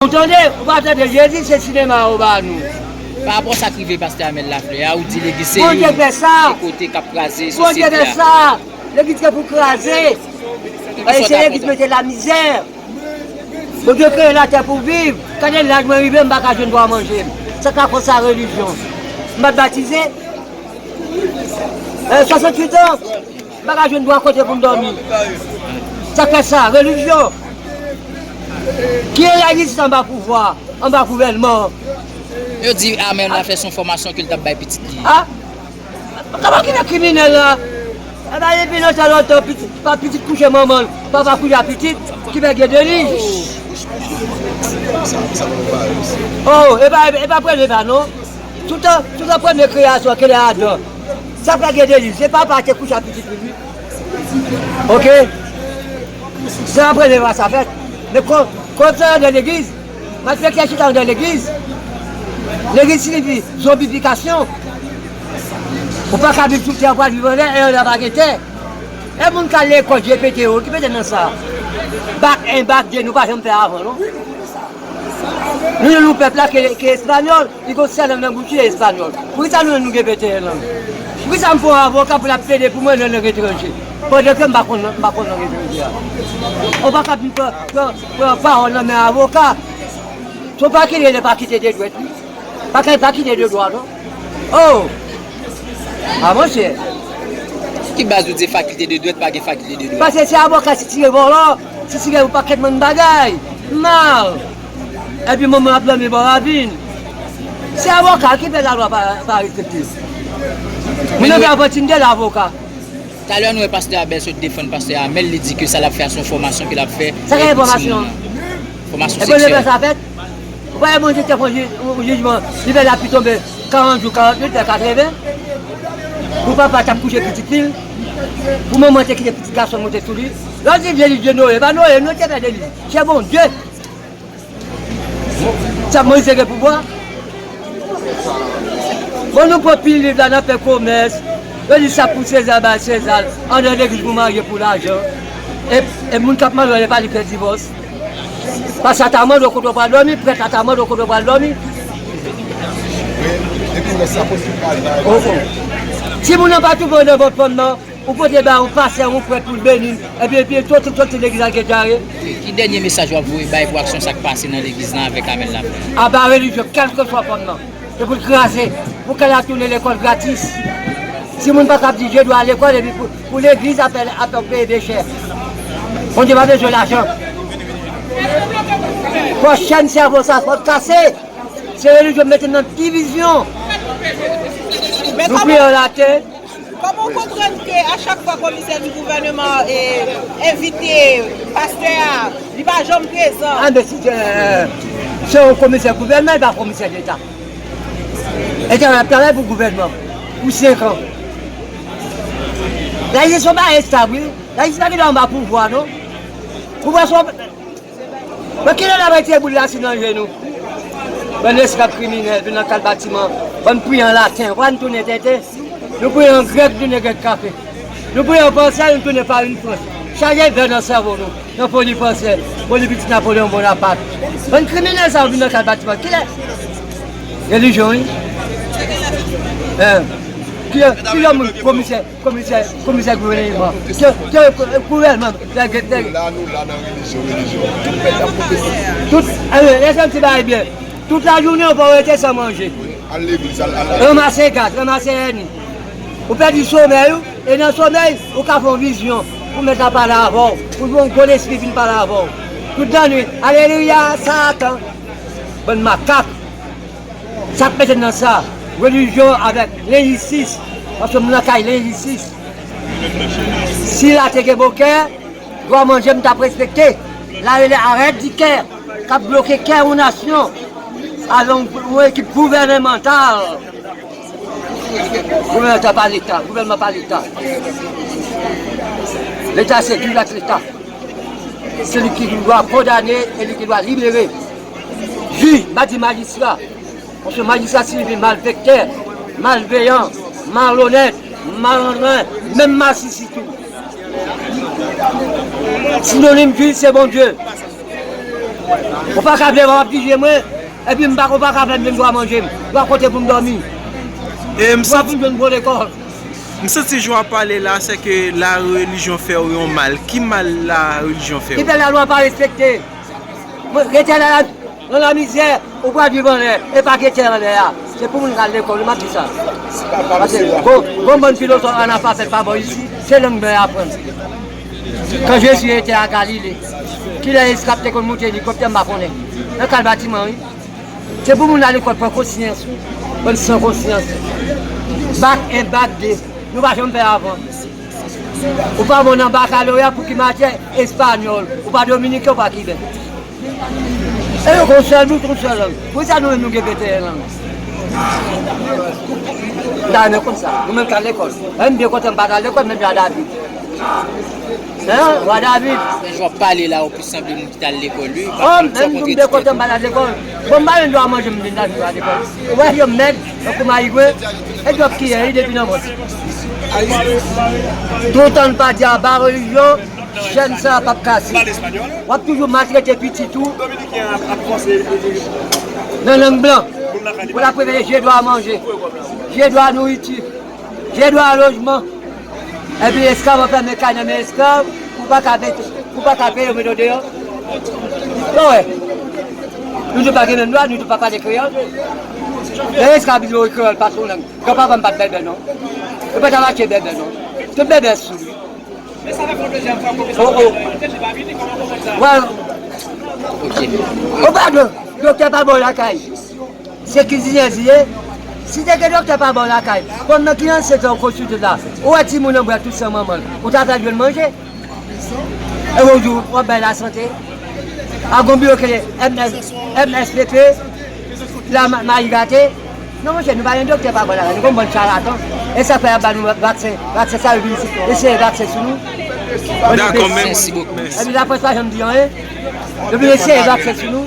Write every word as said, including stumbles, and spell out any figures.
Ou tande? Ou pa tande? Jezi se sinema yo ba nou. Pa rapò sa k rive pastè Amel Lafleur a, ou di legliz se youn, se kote k ap kraze sosyete a. Bondye fè sa. Legliz gen pou kraze. Paske se legliz mete lamizè. Bondye kreye latè pou viv. Gade laj mwen rive, m pa ka jwenn dwa manje. Sa ka fè sa relijyon. M pa t batize. Eh, swasanntuit an. M pa ka jwenn dwa kote pou m dòmi. Sa k fè sa? Relijyon. Ki reyalize anba pouvwa, anba gouvènman? Yo di Amel Lafleur se yon fòmasyon ke l t ap bay pitit li. Ah? Kòman ki nan kriminèl la? Eba, depi lontan, lontan, pitit, pa pitit kouche manman l, papa kouche a pitit, ki fè gen deliv. Oh, e pa, e pa premye pa non. Toutan, toutan premye kreyasyon, ke lè Adan. Sa fè gen deliv, se papa te kouche a pitit li. Ok? Se apre lè sa fèt. Men kon, kon sa nan legliz, malfektè chita nan legliz. Legliz siyifi zonbifikasyon. Ou pa ka viv sou tè, ou pral viv anlè, e anlè pa gen tè. E moun k al lekòl, je pete yo, ki pete nan sa? Bak en, bak de, nou pa janm fè avan, non? Nou, nou pèp la, ke, ke espanyòl, li gon sèl lang nan bouch li, espanyòl. Poukisa nou menm nou gen venteyen lang? Poukisa m pran yon avoka pou l ap plede pou mwen nan lang etranje? Pandan ke m pa konn, m pa konn lang etranje a. Ou pa ka vin pran, pran, pran pawòl nan men avoka. Se yon pa ki rele fakilte de dwèt, wi. Pa ka fakilte de dwa, non. Oh! Ah, monchè. Sou ki baz ou di fakilte de dwèt, pa gen fakilte de dwa? Paske se avoka ki tire vòlò, ki tire yon pakèt bann bagay mal. Epi manman ap dòmi bò ravin. Se avoka ki fè lalwa pa, pa respekte. Moun nan fè avanti de lavoka. Talè nou wè pastè Abel sot defann pastè Amel, li di ke sa l ap fè a se yon fòmasyon ke l ap fè. Sa gen pou timoun nan. Fòmasyon seksyèl. Ou pa wè Bondye te fè yon jij-, yon jijman, li fè lapli tonbe karant jou, karant nwit, fè katreven. Pou papa t ap kouche pitit li, pou manman te kite pitit gason monte sou li. Lè w di vye Noye, pa Noye, Noye te fè deliv. Se Bondye. Sa Moyiz te gen pouvwa. Bon, nou pran pil liv la, n ap fè komès. Yo di sa pou Seza, bay Seza. Antre legliz pou marye pou lajan. E, e moun k ap marye, pa li fè divòs. Pase ataman do kote w pral dòmi, prèt ataman do kote w pral dòmi. Oh, oh. Timoun nan pa twouve w nan vant fanm nan. Ou pote ba yon pastè, yon prèt pou l beni l, epi, epi, tout, tout, tout legliz la gen dyare. Ki dènye mesaj w ap voye bay pou aksyon sa k pase nan legliz lan avèk Amel Lafleur? Aba relijyon, kèlkeswa fòm nan. Se pou l kraze, pou kay la tounen lekòl gratis. Timoun pa ka ap di je dwe al lekòl, epi pou, pou legliz ap, ap peye byen chè. Bondye pa bezwen lajan. Fò chèn sèvo sa, fò l kase. Se relijyon mete n nan divizyon. Nou priye anlatè. Kòman w konprann ke a chak fwa komisè di gouvèneman e envite pastè a, li pa janm prezan? A, men si se, se yon komisè gouvènman, li pa komisè deta. E travay ap travay pou gouvènman pou senk an. Lajistis se yon bagay estab, wi. Lajistis pa gen dwa anba pouvwa, non. Pouvwa se yon Bon, kilè n ap retire boul la si nan je nou? Bann esklav kriminèl, vin nan kad batiman, bann priye an laten, w pa n tounen tenten? Nou priye an grèk, tounen grèk kafe. Nou priye an fransè, nou tounen farin frans. Chaje vè nan sèvo nou, nan foli fransè, foli pitit Napoleyon Bonaparte. Bann kriminèl sa yo vin nan kad batiman. Kilè? Relijyon, wi. Eh, ki, ki lòm komisè? Komisè, komisè gouvènman. Ke, ke, ke gouvènman, ke, ke, ke. La, nou la nan relijyon, relijyon. Tout pèp ap kote tout. Tout, eh, lè sa ti bagay byen. Tout lajounen, ou pa rete san manje. Al legliz, al, al, al. Ranmase gaz, ranmase èni. Ou pèdi somèy ou, e nan somèy, ou ka fè yon vizyon. Pou mèt la pale avè w. Pou yon gwo lespri vin pale avè w. Tout lannwit, alelouya, Satan. Bann makak. Sa k mete n nan sa? Relijyon avèk lenjistis. Paske m nan kay lenjistis. Si la te gen bon kè, dwa manje m t ap respekte. La rele arèt di kè, k ap bloke kè yon nasyon. Avè yon, yon ekip gouvènemantal. Gouvènemantal pa Leta, gouvènman pa Leta. Leta se jij ak Leta. Se li ki dwa kondane e li ki dwa libere. Jij, m pa di majistra. Paske majistra siyifi malfektè, malveyan, malonèt, malandren, menm masisi tou. Sinonim jij se Bondye. Ou pa ka vle w ap jije mwen, epi m pa, ou pa ka fè m jwenn dwa manje m, dwa kote pou m dòmi, e m dwa pou m jwenn bon lekòl. M santi jan w ap pale la, se ke la relijyon fè w yon mal. Ki mal la relijyon fè w? Ki fè lalwa pa respekte? Mwen, rete nan la, nan lamizè, ou pral viv anlè, e pa gete anlè a. Se pou moun k al lekòl, wi, m ap di sa. Paske gon, gon bann filozòf anafabèt pa bò isi, se lang blan y aprann. Quand Jésus était à Galilée, kilè esklav te konn moute elikoptè, m pa konnen. Nan kal batiman, wi. Se pou moun la lekòl pran konsyans, wi. Bann san konsyans. Bak en, bak de. Nou pa janm fè avan. Ou pa bon nan bakaloreya pou ki matyè? Espanyòl. Ou pa dominiken, ou pa kiben. E yo gon sèl bout, yon sèl lang. Poukisa nou menm nou gen venteyen lang? M ta renmen konn sa. Nou menm k al lekòl. Mwen m byen kontan m pa t al lekòl, menm jan a David. Hein, wa David? Jan w ap pale la, ou plis sanble moun ki t al lekòl, wi. Oh, menm tou m byen kontan m pa t al lekòl. Bon, m pa jwenn dwa manje, m vin al lekòl. Ou wè, yo mèg, tankou mayigwe, e dwòp ki ye, li depi nan vant. Toutan n pa di aba relijyon, chèn sa p ap kase. W ap toujou maltrete pitit ou nan lang blan. Pou l ap reveye, je dwa manje, je dwa nouriti, je dwa lojman. Epi esklav anfèmen kay nan men esklav, ou pa ka mete, ou pa ka peye, yo mete w deyò. Bon, wè. Nou tou pa gen menm dwa, nou tou pa pale kreyòl. Lè esklav di yo kreyòl pa t yon lang. Granpapa m pa t bèbè non. Yo pa t al achte bèbè non. Tout bèbè sou li. Oh, oh. Wè. Ok. Oh, padon. Doktè pa bò lakay. Se kizinèz li ye. Si te gen doktè pa bò lakay, konn nan ki ansent ou konsilte la? Ou wè timoun nan bwè tout san manman l. Ou ta fè l jwenn manje? E w di w ap bay lasante? A gon biro ki rele M S, M S P P, la ma-, mayi gate. Non, monchè, nou pa gen doktè pa bò lakay. Nou gon bann chalatan. E sa fè y ap ba nou vaksen. Vaksen sa yo vin eseye vaksen sou nou. Dakò, men. Mèsi bokou. Epi laprès pa janm di anyen. Yo vin eseye vaksen sou nou.